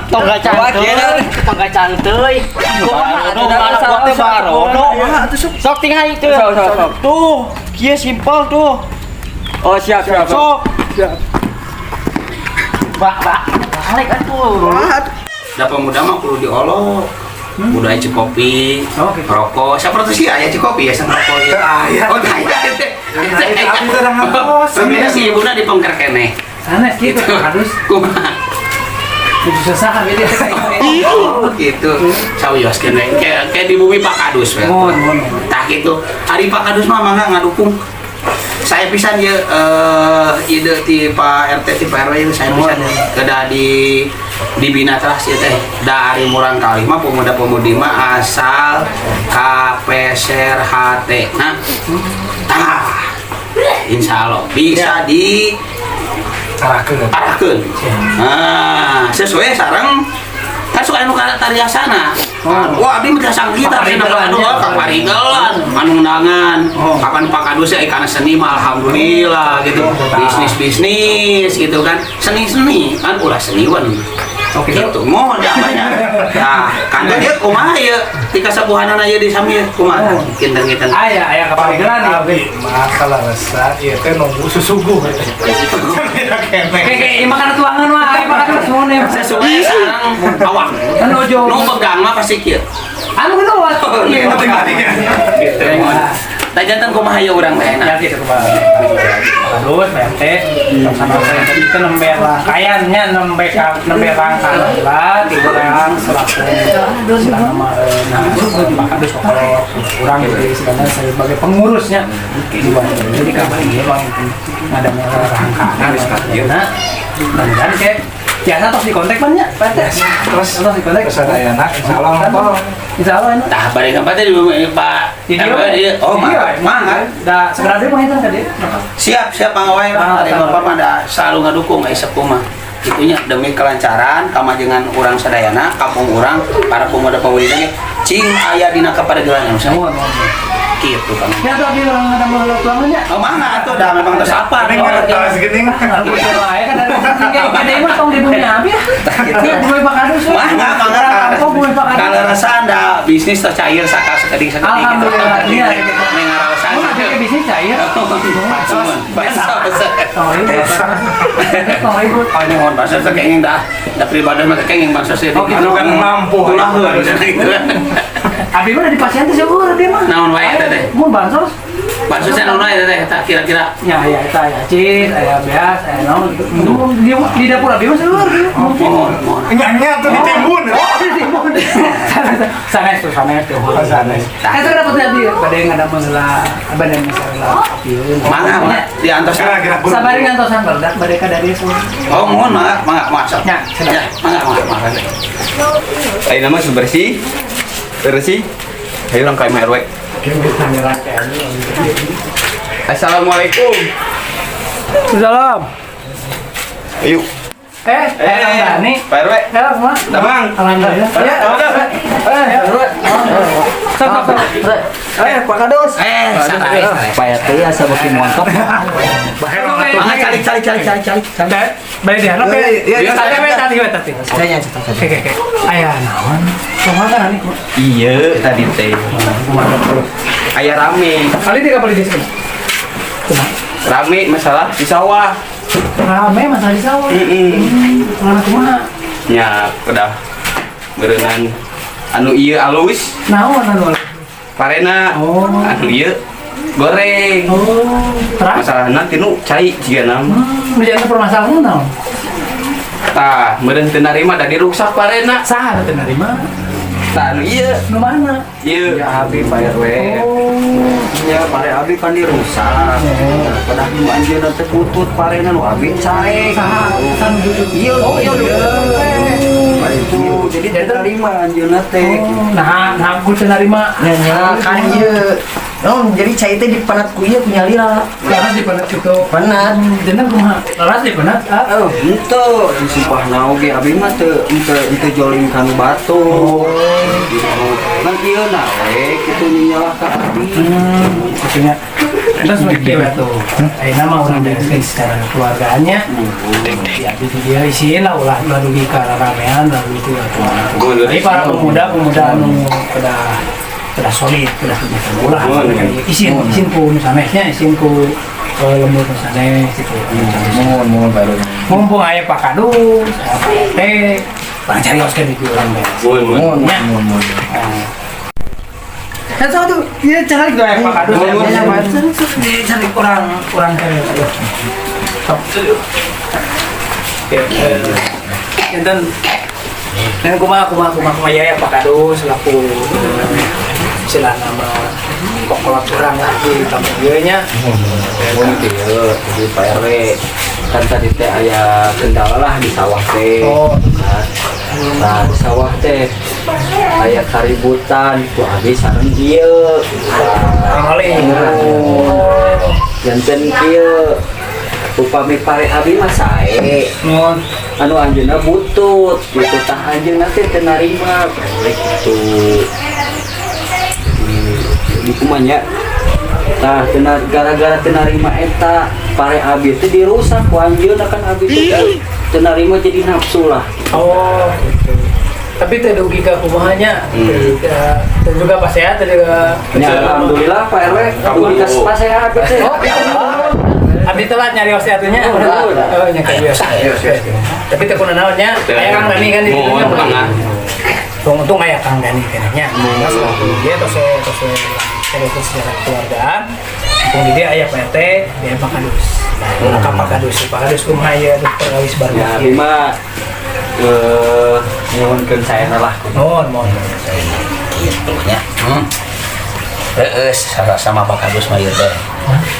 Tong gacang tong gacang teuy. Kumaha atuh balak teh barodo. Sok tinggal itu. Tuh, kieu simpel tuh. Oh, siap siap. Sok. Bak bak. Balik atuh. Da pemuda mah kudu diolok. Kudu aya kopi, rokok. Siapa tuh sih aya kopi ya sang rokok ya. Aya. Oh, aya teh. Abi teh ngapos. Pembina si ibuna di pengker keneh. Sanes gitu, harus Kumaha? kudu susah abi teh. Oh, gitu. Sawioskeun we. Kayak kayak di bumi Pak Kadus we. Mohon, mohon. Tah gitu. Ari Pak Kadus mah mangga ngadukung. Saya pisan ye ide ti Pak RT ti Pak RW saya pisan kedah di dibina teras ieu teh. Da ari murang kali mah pemuda-pemudi mah asal kapeser hate. Nah, tah insya Allah bisa di Arahkeun. arahkeun. Nah, sesuai sareng kan suka anu tariasana. Wah, abdi mah sang gitar cenah anu kaparigelan, anu undangan. Kapan Pak Kadus ya ikana seni mah alhamdulillah gitu. Bisnis-bisnis gitu kan. Seni-seni kan ulah seniwan. Oke. Gitu. Mohon banyak. Nah, kan dia kumaha ieu ti kasepuhanana ieu di sami kumaha kinten-kinten. Aya aya kaparigelan ya. Abi mah kalarasan ieu teh nunggu susuguh. Kayak kayak makan tuangan mah, aya makan semua nih. Sesuai sareng awak. Kan ojo. Nu pegang mah pasti kieu. Anu kudu. Iya. Gitu. Tah janten kumaha ieu urang teh Ya enak. gitu Pak. Terus Pak RT sama saya tadi itu nembe rangkaiannya nembe nembe rangkaian lah tiga orang selaku selama nah Pak Kadus kalau kurang gitu istilahnya saya sebagai pengurusnya di bawah jadi kabar ini bang ada rangkaian nah dan kayak biasa tos di kontak pan nya Pak RT. Terus tos di kontak. Terus ada insyaallah nonton. Insya Allah enak. Tah bari kapan teh di Pak Di dia, RW di Oh, Iya, mangga. Da segera dia mau hitung tadi. Siap, siap mangga wae lah. Ari Bapak mah da selalu ngadukung ai sepuh mah. Itunya demi kelancaran kamajengan urang sadayana, kampung urang, para pemuda-pemudi teh cing aya dina kapadegelan anu saya. Mohon, mohon. Gitu kan. Ya tuh abi orang ada mau tuangannya. Oh, mangga atuh dah memang tos apa. Ini mah tas geuning. Aku wae kan dari kayak gede mah tong di bumi abi ya. Di bumi Pak Kadus. Mangga, mangga. Kampung bumi Pak Kadus. Kalau rasa anda bisnis tos cair saka sekeding sekeding gitu. Alhamdulillah, iya. Neng ngaraosan. Oh, ada bisnis cair. Bansos. Tong ribut. Tong ribut. Oh, ini mohon bansos teh kenging dah. Da pribadi mah teh kenging bansos teh. Oh, gitu. Anu kan mampu. Ulah gitu. Abi mah di pasien teh syukur abi mah. Naon wae eta teh? Mun bansos. Bansosnya naon wae eta teh eta kira-kira. Ya, ya, eta ya cis, aya beas, aya naon gitu. Di dapur abi mah syukur. Mohon, mohon. Nya tuh ditimbun. Oh, ditimbun. Sanes tuh, sanes tuh. Oh, sanes. Eta kenapa tadi bade ngadamel heula, bade masalah api. Mangga, mangga diantos. Kira-kira Sabari ngantosan barudak bade ka dari semua. Oh, mohon mangga, mangga, mangga. Ya, siap. Ya, mangga, mangga, mangga. Ayo nama bersih, bersih. Ayo orang kayak RW. Assalamualaikum. Salam. Ayo. Eh, Dani. Pak RW. Ya, semua. Damang. Alhamdulillah. Ya, eh, sok, sok, sok. Eh, Pak Kadus. Eh, santai, santai. Pak RT asa beuki montok. Mangga calik calik calik calik calik. Balik di harap ya. Iya, iya, Tadi, tadi, tadi, tadi. Saya cetak Oke, oke, oke. Aya naon? Kumaha kan ani? Iya tadi teh. Aya rame, Kali tiga kali di sini. Kumaha? rame masalah di sawah. Rame masalah di sawah. Kumaha kumaha? Ya udah berenang. Anu iya alus, Naon anu? parena. Oh. Anu iya goreng. Oh, terus? Masalahna tinu cai jiga nama. Menjadi permasalahan naon? Tah, meureun teu narima da diruksak parena. Saha teu narima? Tah anu ieu. Nu mana? Ieu. Ya abi Pak RW. Oh. Ya pare abi kan dirusak. Pedah nu anjeunna teh butut parena nu abi caek. Saha? Saha nu Iya, Oh, iya. iya. Pare Gitu. Jadi teu narima anjeunna teh. Nah, nah aku teu narima. Nah, kan ieu. Oh, jadi cai teh dipenat ku ieu punya lira. Laras dipenat gitu. Penat. Janten kumaha? Laras dipenat ah. Oh, henteu disumpahna oge abi mah teu henteu henteu jolim kanu batu. Gitu. Kan ieu na we kitu nyalah ka abi. Maksudnya terus mikir we tuh. Ayeuna mah urang bereskeun secara keluargaannya. Ya, di dia isiin lah ulah ulah dugi ka ramean lah gitu ya. Jadi para pemuda-pemuda anu pada solid, pada ulah isin isin ku nu sanesnya, isin ku lembur nu sanes gitu. Mohon mohon Pak RW. Mumpung aya Pak Kadus, aya Pak RT, urang carioskeun di urang beres. Mohon mohon Ya. mohon mohon. Kan sama tuh, iya cari gue Pak Kadus. Ya, cari kurang kurang cari. Sok. Enten dan kumaha kumaha kumaha kumaha ya Pak Kadus selaku sila nama kokolot urang lah di kampung ieu nya. Mohon kieu jadi Pak RW kan tadi teh aya kendala lah di sawah teh. Oh. Nah, di sawah teh aya kaributan ku abi sareng ieu. Pangling. Janten kieu upami pare abi mah sae. Nuhun. Anu anjeunna butut gitu tah anjeunna teh teu narima gitu. Di kumanya tah teu gara-gara teu narima eta pare abi teh dirusak ku anjeunna kan abi teh teu narima jadi nafsu lah. Oh, gitu. Tapi teu dugi ka kumaha nya. Dan juga pas ya, teu juga. Ya, alhamdulillah Pak RW dugi ka pasea abi teh. Oh, abdi telat nyari atuh nya. Oh, nya ka biasa. Tapi teu kunaon nya, aya Kang Dani kan di ditu nya. Untung untung aya Kang Dani keneh nya. Selaku dia tos tos cerita secara kekeluargaan. Mumpung di dia aya Pak RT, dia Pak Kadus. Nah, ka Pak Kadus, Pak Kadus kumaha ieu atuh perkawis baru. Ya abi mah nyuhunkeun saena lah. Mohon, mohon. Gitu nya. Heeh, sama sama Pak Kadus mah ieu teh.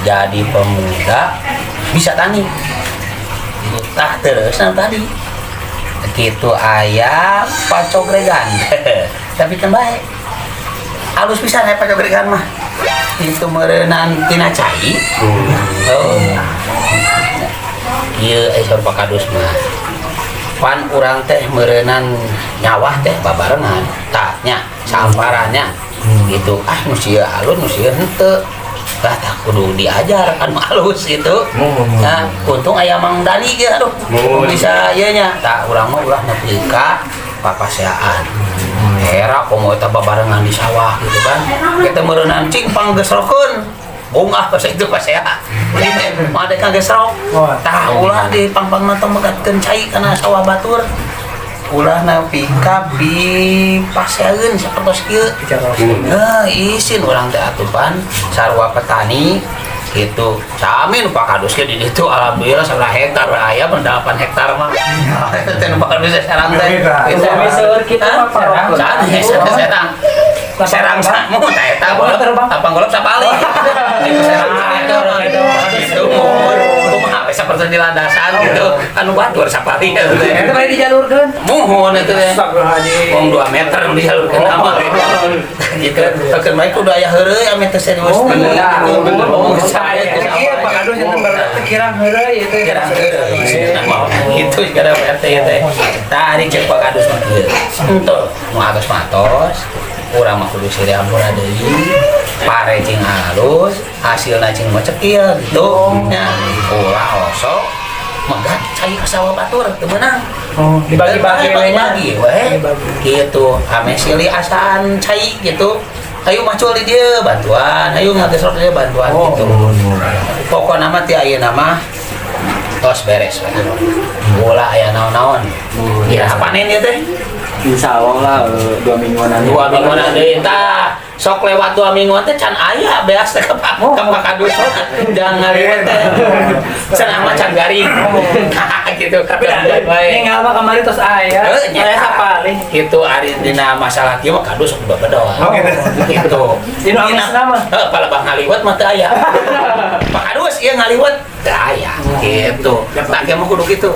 Jadi pemuda bisa tani. Tah terus nah tadi. Gitu aya pacogregan. Tapi kan baik. Alus pisan aya pacogregan mah. Itu meureunan tina cai. Oh. Ieu saur Pak Kadus mah. Pan urang teh meureunan nyawah teh babarengan. Tah nya samparannya gitu. Ah nu sieun alus nu sieun henteu. Lah tah kudu diajar kan alus gitu. Nah, untung aya Mang Dani ge aduh. Bisa ieu nya. Tah urang mah ulah nepi ka papaseaan. Era komo eta babarengan di sawah gitu kan. Kita meureunan cing panggesrokeun. Bungah pas itu pasea. Ini teh mah ada kagesrok. Tah ulah di pangpangna teh megatkeun cai kana sawah batur. Ulah nepi ka pipaseaeun sapertos kieu. Heuh, isin urang teh atupan sarua petani gitu. Sami nu Pak Kadus ge di ditu alhamdulillah 11 hektar aya mah 8 hektar mah. Teh nu Pak Kadus serang teh. Sami seueur kitu mah Pak. Sanes serang. Serang samu tah eta lapang golop sapali. Itu serang itu gitu mun kumaha we sapertos di landasan gitu. Anu batur sapali Eta bade dijalurkeun. Muhun itu teh. Astagfirullahaladzim. Wong 2 meter nu dijalurkeun mah gitu. Tokeun bae kudu aya heureuy ame teh serius. Bener, Bener. Oh, saya. Iya, Pak Kadus itu berarti kirang heureuy itu. Kirang heureuy. Gitu sekarang Pak RT teh. Tadi cek Pak Kadus mah kieu. Henteu, nu atos mah atos. Urang mah kudu silih ampura deui. Pare cing halus, hasilna cing mecekil gitu. Nya ulah osok megat cai ka sawah batur teu meunang. Oh, dibagi-bagi we nya. Dibagi we. Gitu, ame silih asaan cai gitu. Ayo macul di dia bantuan, ayo ngagesrok di dia bantuan gitu. Pokokna mah ti ayeuna mah tos beres we. Ulah aya naon-naon. Iraha panen ieu teh? Insya Allah lah 2 mingguan nanti. 2 mingguan deui tah. Sok lewat 2 mingguan teh can aya beas teh ka Pak Kadus. Jangan ngaliwet teh. Cenah mah can garing. Gitu. Tapi dah ninggal mah kamari tos aya. Heuh, nya. Aya sapali. Gitu ari dina masalah kieu mah Kadus sok bebedoan. Oh, gitu. Gitu. Dina amesna mah. Heuh, palebah ngaliwet mah teu aya. Pak Kadus ieu ngaliwet teu aya. Gitu. Tah kieu mah kudu kitu.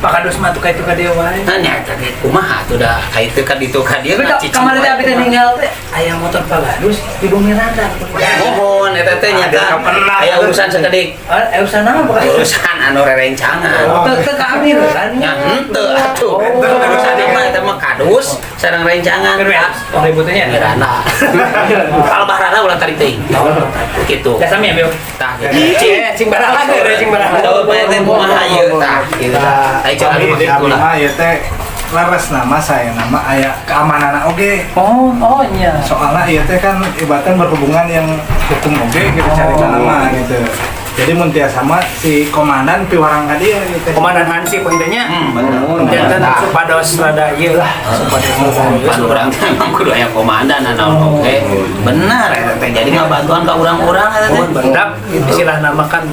Pak Kadus mah tuh ka itu ka dieu wae. Nah, nya teh kumaha atuh da ka itu ka ditu ka dieu. Tapi kamari teh abi teh ninggal teh aya motor Pak Kadus di bumi rada. Mohon eta teh nyata aya urusan sakedik. Ah, urusan naon Pak Kadus? Urusan anu rerencangan. Teu teu ka abi urusan. Nya henteu atuh. Urusan mah eta mah kadus sareng rencangan. Oh, ributnya. Mirana. Albahrana ulah tarik teuing. Gitu. Ya sami ya, Beo. Tah gitu. Cing barala ge, cing barala. Tuh, Pak RT kumaha ieu tah gitu. Ai cek abi mah Di kitu abi lah. mah ieu teh leres nama saya nama aya keamanan oge. Oh, oh nya. Soalnya ieu teh kan ibaratnya berhubungan yang hukum oge gitu cari nama gitu. Jadi mun tiasa mah si komandan piwarang ka dieu gitu. Komandan Hansip intinya. Bener. Janten supados rada ieu lah, supados rada ieu. Pan urang teh emang kudu aya komandan naon oge. Bener eta teh jadi ngabantuan ka urang-urang eta teh. Bendak istilah nama kan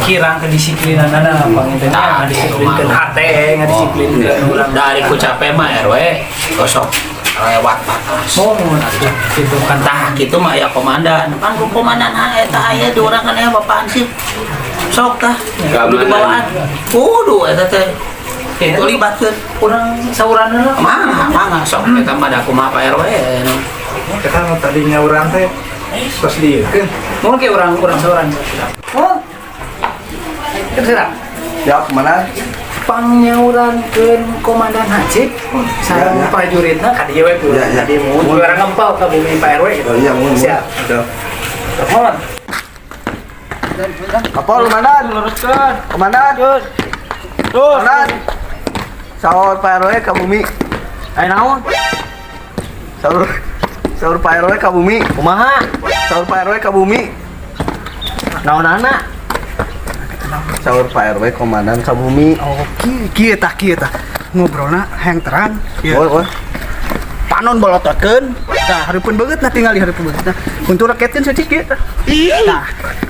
kirang kedisiplinanana panginten Tah, ngadisiplinkeun hate, ngadisiplinkeun urang. Dari ku capek mah RW gosok lewat batas. Oh, gitu kan. Tah kitu mah aya komandan. Pan ku komandan ha eta aya di urang kan aya Bapak Hansip. Sok tah. Kudu dibawaan. Kudu eta teh. Itu libatkeun. Urang sauranna lah. Mangga, mangga sok eta mah da kumaha Pak RW. Kita tadinya urang teh tos dieukeun. Mun ke urang urang sauran. Oh. Terserah. Siap, komandan. Pangnyaurankeun Komandan Hansip sareng Ya, ya. prajuritna ka dieu we ku. Ya, ya. Ka dieu mun urang ngempel ka bumi Pak RW gitu. Oh iya, mun. Siap. Siap. Mohon. Kapol, komandan. Luruskan. Komandan. Terus. Komandan. Saur Pak RW ka bumi. Ayo naon? Saur Saur Pak RW ka bumi. Kumaha? Saur Pak RW ka bumi. Naonana? Saur Pak RW komandan ka bumi. Oh, kieu tah kieu tah. Ngobrolna hayang terang. Ieu. Oh, oh. Panon bolototkeun. Tah, hareupeun beungeut nah tingali hareupeun beungeut. Nah, untuk raketkeun saeutik kieu tah. Tah,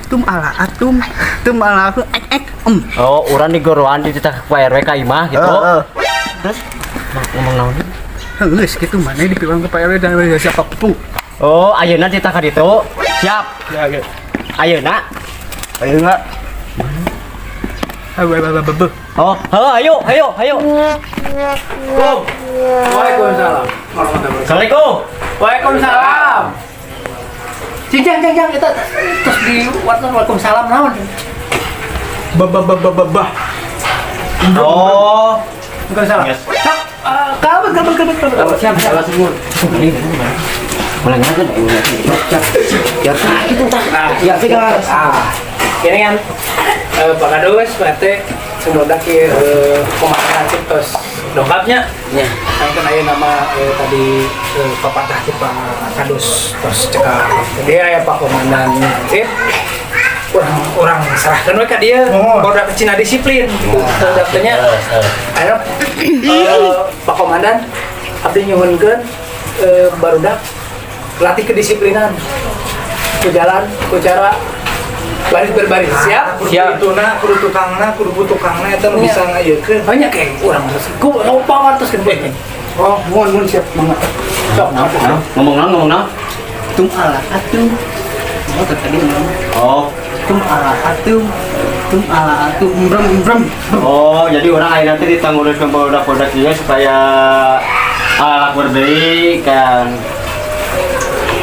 tum ala atum, tum ala aku ek ek em. Oh, urang digoroan di titah Pak RW ka imah gitu. Heeh. Terus ngomong naon? Geus kitu mana dipiwang ke Pak RW dan siapa pupu. Oh, ayeuna titah ka ditu. Siap. Ya, ya. Ayeuna. Ayo enggak? Oh, heuh, ayo, ayo, ayo. Waalaikumsalam. Assalamualaikum. Waalaikumsalam. Cing jang jang jang eta terus di warna waalaikumsalam naon? Ba ba ba ba ba ba. Oh, Waalaikumsalam. Yes. Sok, kabut kabut kabut kabut. siap, salah semua. Mulai ngajen, ya gitu tah. Ya sih Ah, ini kan Pak Kadus, Pak RT, semoga ki komandan Hansip tos dongkapnya. Nya. Kan kan aya nama tadi papatah ti Pak Kadus tos cekap. Jadi aya Pak Komandan Hansip. Urang urang serahkeun we ka dieu. Oh. Barudak Cina disiplin gitu. Terdaptanya. Ayo Pak Komandan abdi nyuhunkeun barudak latih kedisiplinan. Ku jalan, ku cara baris berbaris. Siap? Kudu ituna, kudu tukangna, kudu tukangna eta nu bisa ngayekeun. Banyak kayak urang ku lupa terus kan Oh, mohon mohon siap mangga. Sok, Ngomong naon, ngomong naon? Tum ala atum. Oh, tadi ngomong. Oh, Tum ala atum. Tum ala atum brem brem. oh, jadi orang akhirnya nanti ditanggung produk-produk dia supaya alat berbeli kan.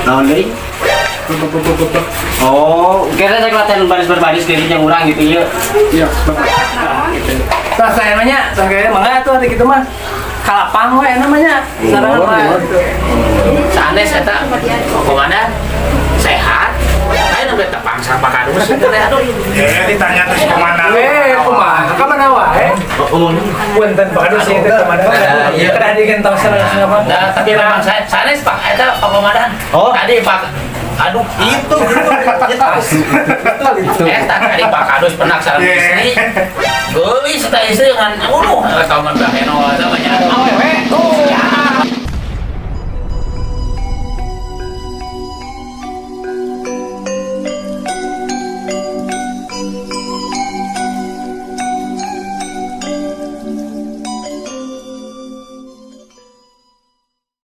Naon deui? Oh, kira saya latihan baris berbaris dari yang urang gitu ya. Iya, Nah, saya nanya, saya mangga tuh hari gitu mah. Kalapang we namanya. Sarangan mah. Sanes eta komandan sehat. Ayo nembe tepang sama Pak Kadus teh aduh. Ya ditanya terus komandan. Eh, kumaha? Ka mana wae? Punten Pak Kadus ieu teh komandan. Iya. Kedah digentosan apa? Nah, tapi memang saya sanes Pak eta Pak Komandan. Oh. Tadi Pak aduh itu eta tadi Pak Kadus penak sareng istri. Geulis eta istri ngan uduh eta mah baheno eta mah nya. Awewe.